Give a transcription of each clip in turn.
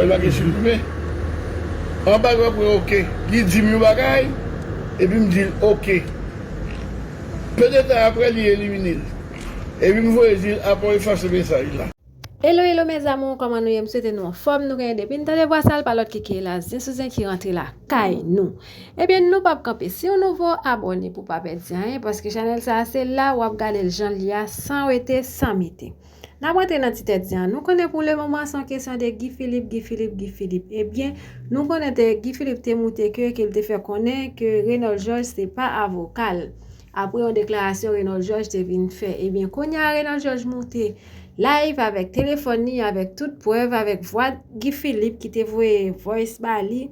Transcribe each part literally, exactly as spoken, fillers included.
L pa gen siprimen. Anba l w ap wè oke. Li di m yon bagay, epi m di l oke. Pe de tan apre, li elimine l. Epi m voye di l apre w efase mesaj la. Hello, hello, mes amours, kòman nou ye? M swete nou anfòm. Nou genyen depi n tande vwa sa, l pa lòt ke Keyla Zen sou Zen ki rantre lakay nou. Ebyen, nou p ap kanpe. Si w nouvo, abòne pou w pa pèdi anyen, paske chanèl sa a se la w ap gade l jan l ye a, san wete, san mete. N ap rantre nan ti tèt zen an. Nou konnen pou le moman, se yon kesyon de Guy Philippe, Guy Philippe, Guy Philippe. Ebyen, nou konnen te Guy Philippe te moute ke, ke l te fè konnen ke Renold Georges se pa avoka l. Apre yon deklarasyon Renold Georges te vin fè. Ebyen, kounye a Renold Georges moute live avèk telefòn li, avèk tout prèv, avèk vwa Guy Philippe ki te voye voice ba li,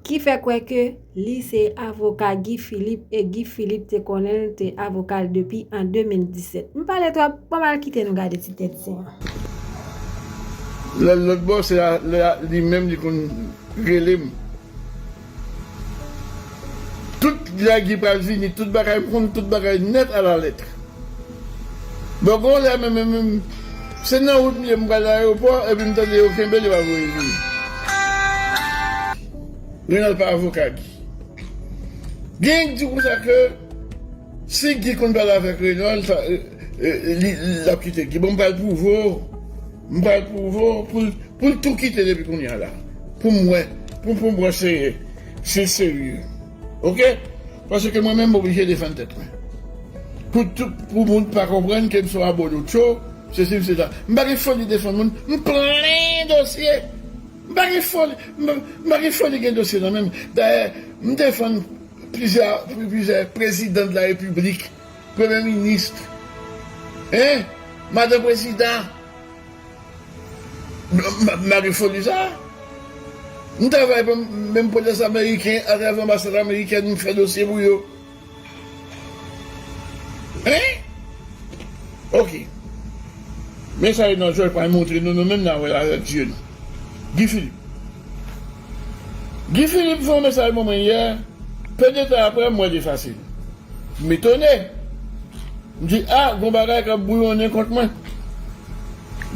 ki fè kwè ke li se avoka Guy Philippe e Guy Philippe te konnen l te avoka l depi an de mil disèt. M pale twòp, ban m al kite nou gade ti tèt zen an. Lè lòt bò, se a, lè a, li menm li konn rele m. Tout lè Guy pral vini, tout bagay, m konn tout bagay nèt alalèt. Bon, gon lè menm, menm, menm, se nan wout m ye, m pral nan ayewopò, epi m tande yo kenbe l, yo pa voye vini. Renold pa avoka Guy. Gen k di konsa ke si Guy konn pale avèk Renold, sa, e, e, li, l ap kite Guy. Bon, m pral pwouve w, m pral pwouve w pou l, pou l tou kite depi kounye a la. Pou m wè, pou, pou m wè se, se serye. Oke? Paske mwen menm, m oblije defann tèt mwen. Pou tout, pou moun pa konprann ke m se yon abolotcho, sesi, sela. M pa gen foli defann moun, m plen dosye. M pa gen foli, m pa, m pa gen foli gen dosye nan men m. Dayè, m defann plizyè, plizyè prezidan de la repiblik, premye minis, en, madan prezidan. M, m, m pa gen foli sa. M travay pou menm polis ameriken, atravè anbasad amerikèn, m fè dosye pou yo. En? Oke. Men sa Renold Georges pral montre nou, nou menm n a wè l avèk zye nou. Guy Philippe. Guy Philippe fè yon mesaj ban mwen yè, pe de tan apre, m wè l efase l. M etone. M di, a, gon bagay k ap bouyonnen kont mwen.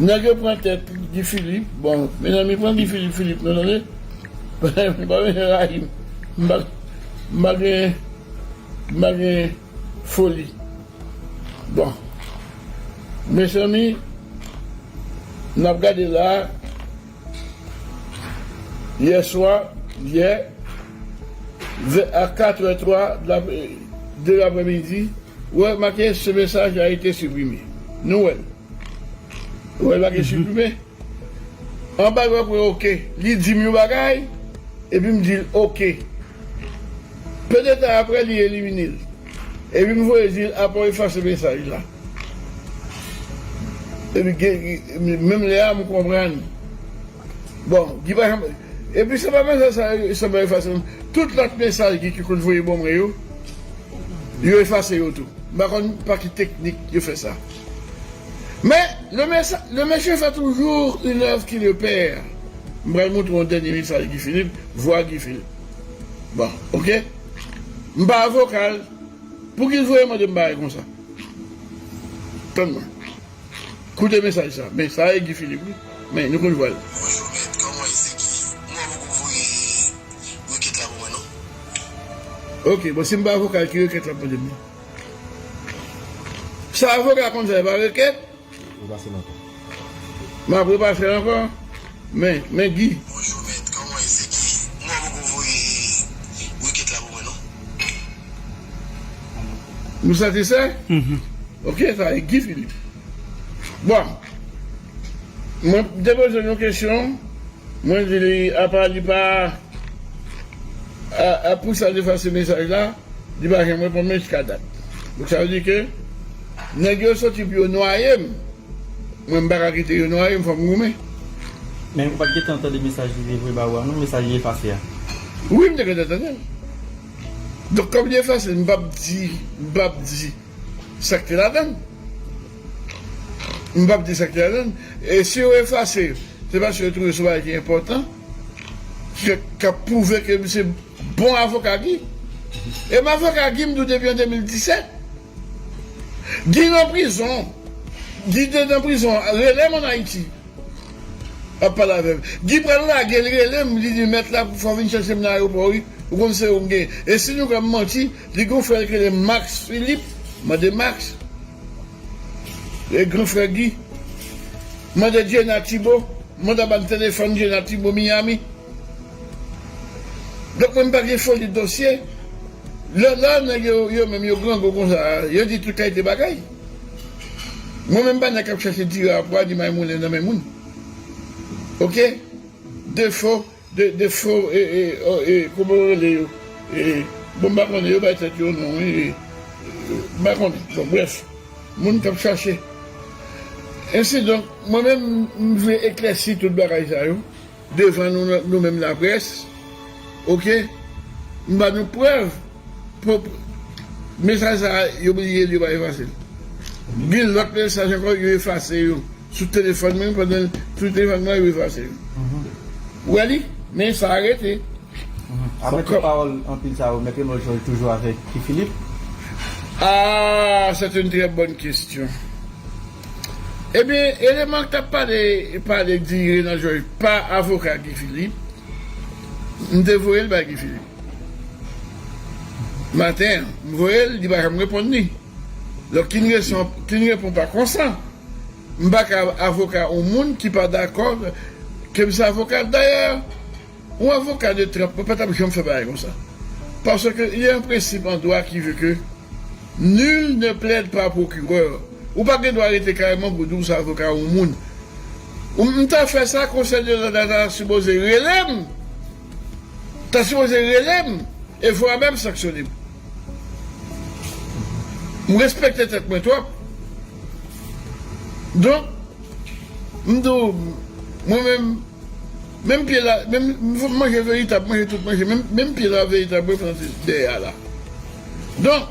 Nèg yo pran tèt Guy Philippe. Bon, mezanmi, pran Guy Philippe, Philippe, non, tande. M pa bezwen rayi m. M pa, m pa gen, m pa gen foli. Bon. Mezanmi, n ap gade la. Yè swa, yè, vè, a katrè twa de la, de laprèmidi, ou wè make ce message a été supprimé. Nou wè l. Ou wè l make siprime. Anba l w ap wè oke. Li di m yon bagay, epi m di l oke. Pe de tan apre, li elimine l. Epi m voye di l apre w efase mesaj la. Epi gen, menm lè a, m konprann. Bon, Guy pa janm. Epi se pa mesaj sa sèlman efase non. Tout lòt mesaj Guy ki konn voye ban mwen yo, yo efase yo tou. M pa konn pa ki teknik yo fè sa. Men, le mesa-, le monsieur fait toujours une œuvre qui le perd. M pral montre w yon dènye mesaj Guy Philippe, vwa Guy Philippe. Bon, oke? M pa avoka l. Pou ki l voye mande m bagay konsa? Tann mwen. Koute mesaj sa. Men sa e Guy Philippe, wi. Men nou konn vwa l. Bonjou, mèt. Kòman e? Se Guy. Mwen poko voye rekèt la pou mwen, non. Oke, bon, si m pa avoka l, ki rekèt l ap mande m nan? Sa avoka konn fè, pa rekèt? Repase l ankò. M ap repase l ankò. Men, men Guy. Bonjou, mèt. Kòman e? Se Guy. Mwen poko voye rekèt la pou mwen, non. Nou satisfè? Mhm. Oke, sa e Guy Philippe. Bon. Mwen te poze l yon kesyon. Mwen di li, apa li pa, a, a, pou sa l efase mesaj la, li pa janm reponn mwen jiska dat. Donk, sa vle di ke nèg yo soti pou yo nwaye m. Mwen, m pa ka kite yo nwaye m, fò m goumen. Men ou pa t gentan tande mesaj li te voye ba ou a, non, mesaj li efase a? Wi, m te gentan tande l. Donk, kòm li efase l, m p ap di, m p ap di sa k te ladan l. M p ap di sa k te ladan l. E si yo efase, se paske yo twouve se yon bagay ki enpòtan, ki, k ap pwouve ke m se bon avoka Guy. E m avoka Guy, m di w depi an de mil disèt. Guy nan prizon. Guy te nan prizon. Rele m ann Ayiti. Ap pale avè m. Guy pral lage l, rele m, li di, "Mèt la, fò w vin chèche m nan ayewopò, wi. Ou konn se ou m gen." E si nou kwè m manti, li gen yon frè l ki rele Max Philippe, mande Max. E gran frè Guy. Mande Djena Thibault, mande ba m telefòn Djena Thibault Miami. Donk, mwen, m pa gen foli dosye. Lè, lè nèg yo, yo menm, yo grangou konsa, yo di tout kalite bagay. Mwen menm, m pa nèg k ap chache tire apwa ni may moulen nan men moun. Oke? Defo, de, defo, e, e, o, e, kòman yo rele yo? E, bon, m pa konnen, yo bay tèt yo non, wi, e, e, m pa konnen. Bon, brèf, moun k ap chache. Ensidonk, mwen menm, m vle eklèsi tout bagay sa yo devan nou, nou menm laprès, oke? M ba nou prèv, pou, mesaj sa a, yo bliye l, yo pa efase l. Gen lòt mesaj ankò, yo efase yo sou telefòn mwen, pandan sou telefòn mwen, yo efase yo. Ou wè li? Men sa a rete. Apre tout pawòl anpil sa yo, Mèt Renold Georges toujou avèk Guy Philippe? Ah, c'est une très bonne question. Ebyen, eleman k t ap pale, pale di Renold Georges pa avoka Guy Philippe, m te voye l bay Guy Philippe. Maten an, m voye l, li pa janm reponn li. Donk, qui ne répond, qui ne répond pas konsa. M pa ka avoka yon moun ki pa dakò ke m se avoka l. Dayè, yon avoka de trèt, mwen pa t ap janm fè bagay konsa. Paske il y a un principe en droit qui veut que nul ne plaide par procureur. Ou pa gen dwa rete kareman pou di w se avoka yon moun. Ou, m ta fè sa, konsèy de lòd la ta sipoze rele m. Ta sipoze rele m. E vwa menm sanksyone m. M respekte tèt mwen twòp. Donk, m di w, mwen menm, menm pye la, menm, m manje veritab, manje tout manje, menm, menm pye la veritab, mwen pran dèyè a la. Donk,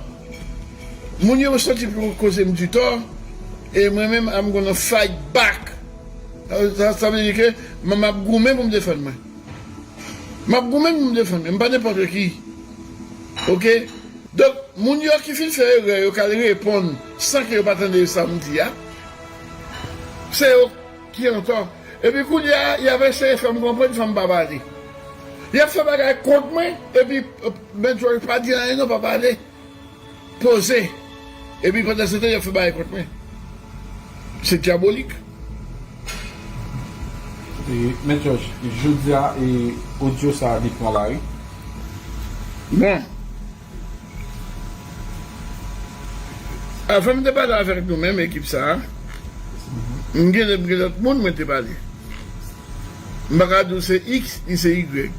moun yo santi pou koze m di tò, e mwen menm, I'm gonna fight back. Sa, sa, sa vle di ke m, m ap goumen pou m defann mwen. M ap goumen pou m defann mwen, m pa nenpòt ki. Oke? Donk, moun yo ki fin fè erè yo k al reponn san ke yo pa tande sa m di a, se yo ki antò. Epi kounye a, y ap eseye fè m konprann fò m pa pale. Y ap fè bagay kont mwen, epi, eh, Mèt Georges pa di anyen non, pa pale. Poze. Epi pandansetan, y ap fè bagay kont mwen. Se dyabolik. E, Mèt Georges, jodi a, e, odyo sa a, li pran lari. Bon. Avan m te pale avèk nou menm, ekip sa a, m gen, m gen lòt moun mwen te pale. M pa ka di w se X, li se Y.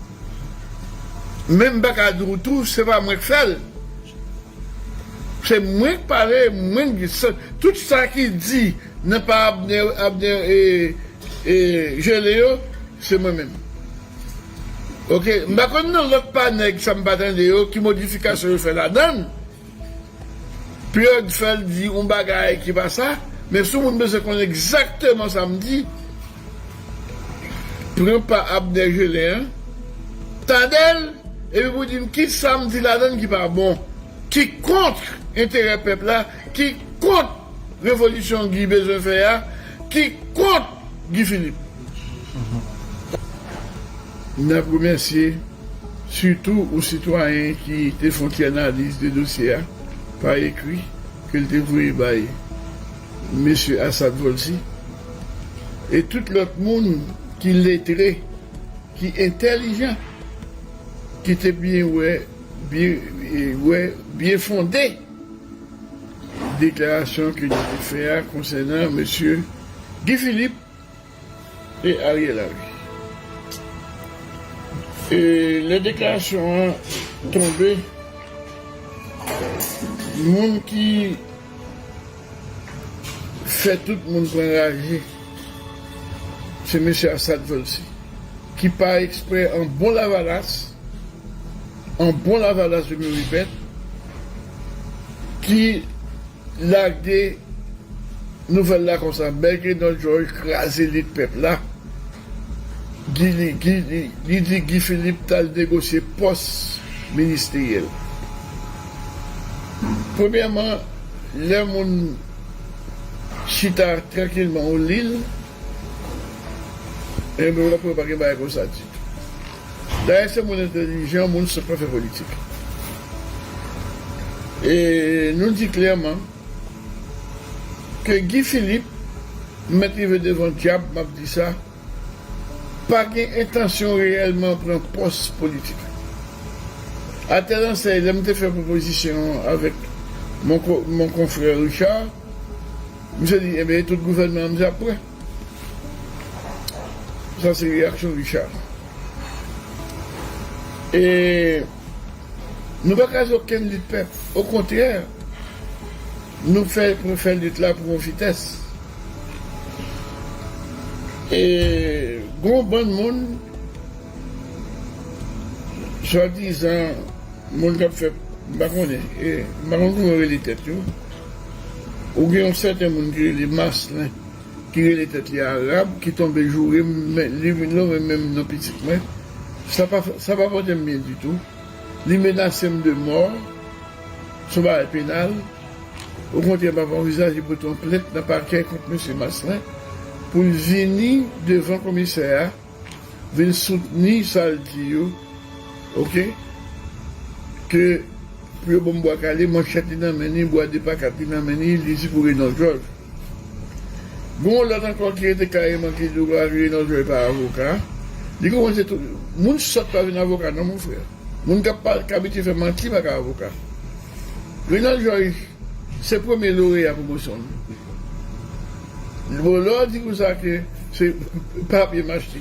Men m pa ka di w tou, se pa mwen k fè l. Se mwen k pale, mwen k di sa. Tout sa ki di nan pa Abner, Abner, e, e, Gelin yo, se mwen menm. Oke, m pa konn nan lòt pa nèg sa m pa tande yo, ki modifikasyon yo fè ladan l. Peryòd fè l di yon bagay ki pa sa, men si yon moun bezwen konnen egzakteman sa m di, pran pa Abner Gelin an, tande l, epi pou di m ki sa m di ladan l ki pa bon, ki kont enterè pèp la, ki kont revolisyon Guy bezwen fè a, ki kont Guy Philippe. N ap remèsye sitou yon sitwayen ki te fè yon ti analiz de dosye a pa ekri, ke l te voye bay mesye Assad Volcy, e tout lòt moun ki letre, ki entèlijan, ki te byen wè, byen, wè, byen fonde deklarasyon ke li te fè a konsènan mesye Guy Philippe e Ariel Henry. E lè deklarasyon an tonbe, moun ki fè tout moun pran raje, se mesye Assad Volcy, ki pa eksprè an bon lavalas, an bon lavalas, je me répète, ki lage nouvèl la konsa, Mèt Renold Georges kraze lit pèp la. Guy, li, Guy, li, li di Guy Philippe t al negosye pòs ministeryèl. Premyèman, lè moun chita trankilman yon lil, Ebyen, w ap wè pa gen bagay konsa ditou. Dayè, se moun entèlijan, moun sòt pa fè politik. E nou di klèman ke Guy Philippe mèt rive devan dyab, m ap di sa, pa gen entansyon reyèlman pran pòs politik. Atè nan sèy, lè m te fè pwopozisyon an avèk mon ko-, mon konfrè Richard, misye di, ebyen, tout gouvènman an misye ap pran. Sa se reyaksyon Richard. E nou pa kraze okenn lit pèp. Okontrè, nou fè, fè lit la pou yon vitès. E gon bann moun, swadizan, moun k ap fè, m pa konnen, e, m pa konn kouman yo rele tèt yo. Ou gen yon sèten moun ki rele Maslen, ki rele tèt li Arab, ki tonbe joure m, men li vin lonmen menm non pitit mwen. Sa pa, sa pa pote m byen ditou. Li menase m de mò, se yon bagay penal. Okontrè, m ap anvizaje pote yon plent nan pakè kont mesye Maslen pou l vini devan komisè a, vin soutni sa l di yo, oke? Ke pou yo ban m bwa kale, manchèt li nan men li, bwa de pa kat li nan men li, li di pou Reynold Georges. Gon yon lòt ankò ki rete kareman ki di w Reynold Georges pa avoka. Li konprann se tout. Moun sòt pa vin avoka non, mon frè. Moun k ap pa, k abitye fè manti pa ka avoka. Reynold Georges se premye loreya pwomosyon l. Bon, lè w di konsa ke se papye m achte.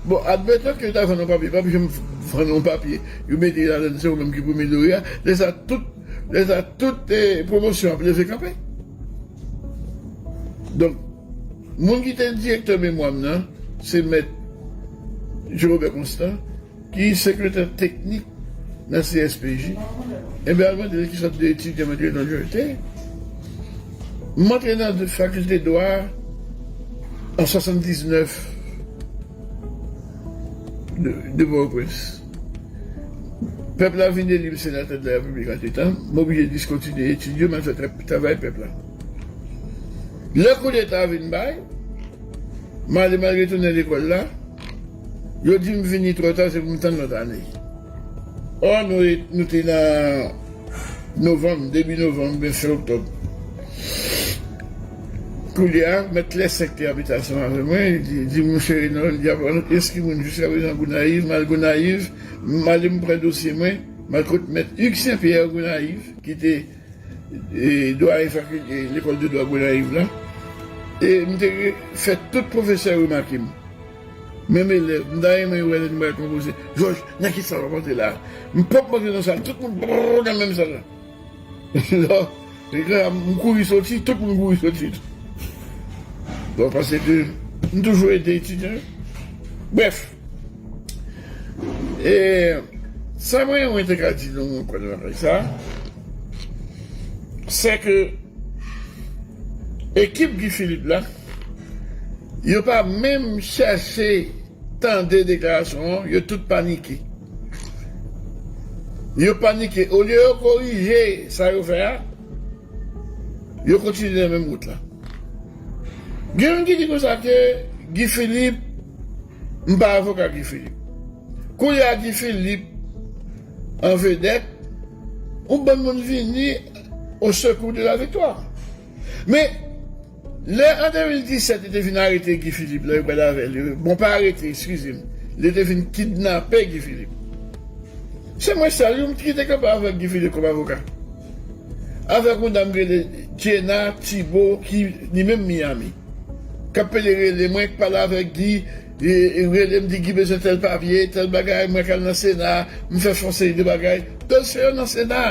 Bon, admetan ke yo ta vann yon papye, pa janm vann yon papye, yo mete ladan, se ou menm ki premye loreya. Lè sa tout, lè sa tout, eh, pwomosyon ap leve kanpe. Donk, moun ki te direktè memwa m nan, se mèt Jean Robert Constant, ki sekretè teknik nan C S P J, ebyen, al mande l ki sòt de etidyan mèt Reynold Georges te ye. M antre nan fakilte dwa an swasanndiznèf de, de Pòtoprens. Pèp la vin eli m senatè de la Repiblik antretan, m oblije diskontinye etid yo, m al fè tra-, travay pèp la. Lè koudeta vin bay, m ale, m al retounen lekòl la. Yo di m vini twò ta, se pou m tann lòt ane. Ò, nou, nou te nan novanm, debi novanm, oubyen fen oktòb. Koulye a, mèt Lèsenk te abite ansanm avè mwen, li di, di, monchè Reynold, li ap enskri moun jiskaprezan Gonayiv, m al Gonayiv, m ale m pran dosye mwen, m al kot mèt Hugues Saint Pierre Gonayiv, ki te e, dwayen fakil-, e, lekòl de dwa Gonayiv la. E m te re-, fè tout pwofesè remake m. Menm elèv, m ta renmen wè lè nou pral konpoze. Jòj, nan ki sal w ap antre la? M pòp antre nan sal, tout moun brrr nan menm sal la. Non, e, m kouri soti, tout moun kouri soti tou. Bon, paske m toujou ede etidyan yo. Brèf, E sa mwen, mwen te ka di nou, mwen kwè nan bagay sa, se ke ekip Guy Philippe la, yo pa menm chèche tande deklarasyon an, yo tout panike. Yo panike. Olye yo korije sa yo fè a, yo kontinye nan menm wout la. Gen youn ki di konsa ke Guy Philippe, m pa avoka Guy Philippe. Kounye a Guy Philippe an vedèt, yon bann moun vini au secours de la victoire. Men, lè an de mil disèt, yo te vin arete Guy Philippe, lè yo pral avè l, bon, pa arete, eskize m, lè yo te vin kidnape Guy Philippe. Se mwen sèl, wi, ki te kanpe avèk Guy Philippe kòm avoka. Avèk yon dam ki rele Jenna Thibault, ki li menm Miami. K ap pede rele mwen, k pale avèk Guy, e, e rele m, di Guy bezwen tèl papye, tèl bagay, mwen k al nan Sena, m fè fon seri de bagay. Dosye yo nan Sena.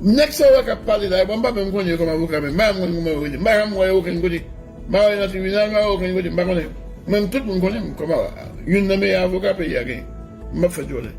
Nèg sa yo k ap pale la, bon, m pa menm konnen yo kòm avoka menm. M pa menm konnen kòman yo rele. M pa janm wè yo okenn kote. M pa wè yo nan tribinal, m pa wè yo okenn kote. M pa konnen. Mwen menm, tout moun konnen m kòm a-, youn nan meyè avoka peyi a genyen. M ap fè djòlè.